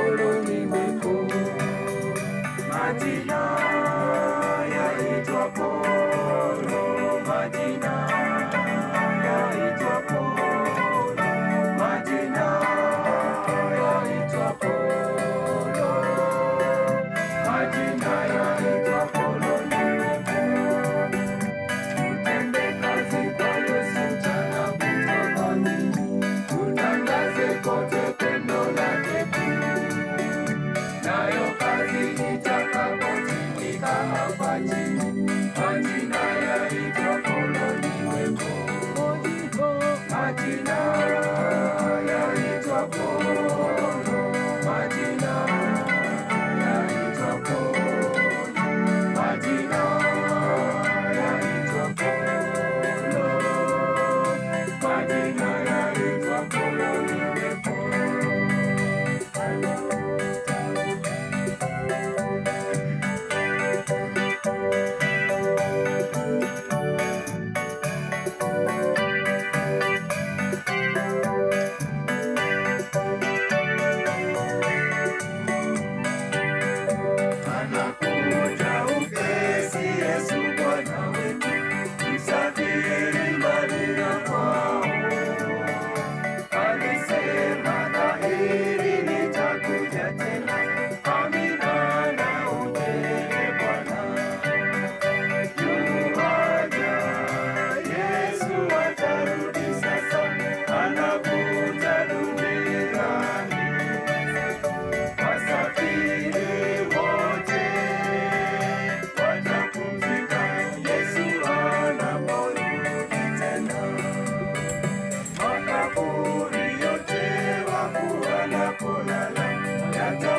polo niwepo. Majina yaitwa polo, majina yaitwa polo, majina yaitwa polo, majina yaitwa polo niwepo. Tutende kazi kwa Yesu mchana kutwa, tutangaze kote pendo lake kuu. Nayo kazi itakapotimika hapa chini, majina yaitwa polo niwepo. Majina yaitwa polo, majina yaitwa polo, majina yaitwa polo, majina yaitwa polo niwepo. Anakuja upesi Yesu Bwana wetu, msafiri mbali na kwao. Alisema dhahiri nitakuja tena, amina na uje Bwana. Yuaja, Yesu atarudi sasa, anakuja duniani. Wasafiri wote watapumzika Yesu anaporudi tena. Makaburi yote wafu wanapolala yata